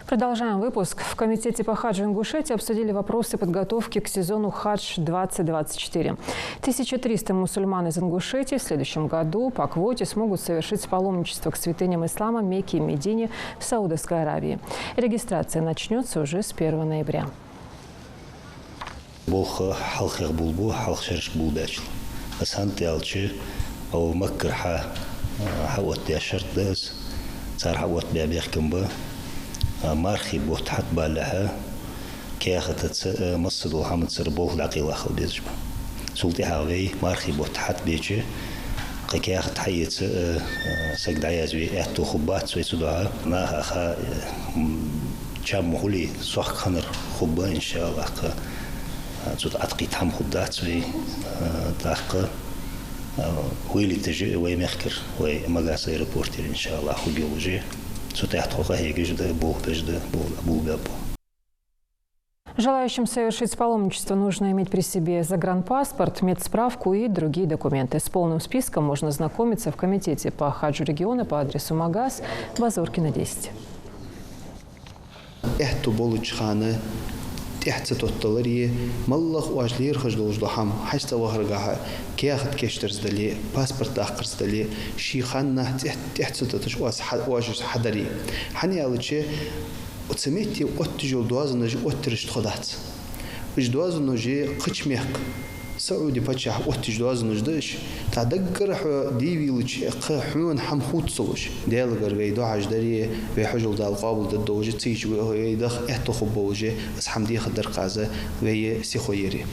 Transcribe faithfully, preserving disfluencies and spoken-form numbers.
Продолжаем выпуск. В Комитете по хаджу Ингушетии обсудили вопросы подготовки к сезону хадж двадцать двадцать четыре. Тысяча триста мусульман из Ингушетии в следующем году по квоте смогут совершить паломничество к святыням ислама Мекке и Медине в Саудовской Аравии. Регистрация начнётся уже с первого ноября. Болх хьалхагӀа болабу, хьалха шерашка болабаьчул. Из хӀана аьлча, укх Маккара хьа, хьаоттадаь шарт да из, цар хьаоттабаь бехкам ба, мархий бутт хьатӀабалалехьа, каьхатаца а, массадола хӀамацара болх дӀакъайла хила безаш ба. Цул тӀехьагӀа вай мархий бутт хьатӀабеча, кхы каьхат хьаэца а, саг дӀаязве аьттув хургбац вай цудухьа. Наха ха, м, чам ма хулий, сохка хиннар хургба, иншааллахӀ, кхы, а, цу тӀа Ӏаткхийтта хӀама хургдац вай, а, тӀаккха, а, вылеташ а вай мехкара, вай Магас аэропортера, иншааллахӀ, хургйолаш я. Цу тӀа тхо къахьегаш да, болх беш да, бо-, болабаьб. Желающим совершить паломничество нужно иметь при себе загранпаспорт, медсправку и другие документы. С полным списком можно ознакомиться в Комитете по хаджу региона по адресу Магас, Базоркина, десять. Аьттув болча хана тӀехьа ца тотталаре, моллагӀа оаш лерхӀаш долаш дола хӀама, хьажцӀа вахаргахьа каьхат кийчъярца дале, паспорт даккхарца дале, ший ханнахьа тӀехьа, тӀехьа ца тотташ оаш хьа-, оаш из хьадаре. ХӀана аьлча, цу метте отташ йола доазонаш оттараш тхо дац. Уж доазонаш кхыча мехка, Сауди паччахьа отташ доазонаш да уж. ТӀаккха даггара хьо дийвийлача, кхы хьона хӀама хувцалуш. Даьлагара вай дуӀаш даре, вай хьажол Дала къоабалдергдолаш, цига вай даха аьттув хургболаш, из хӀама дехаргдар кхы аз вай сихо яре.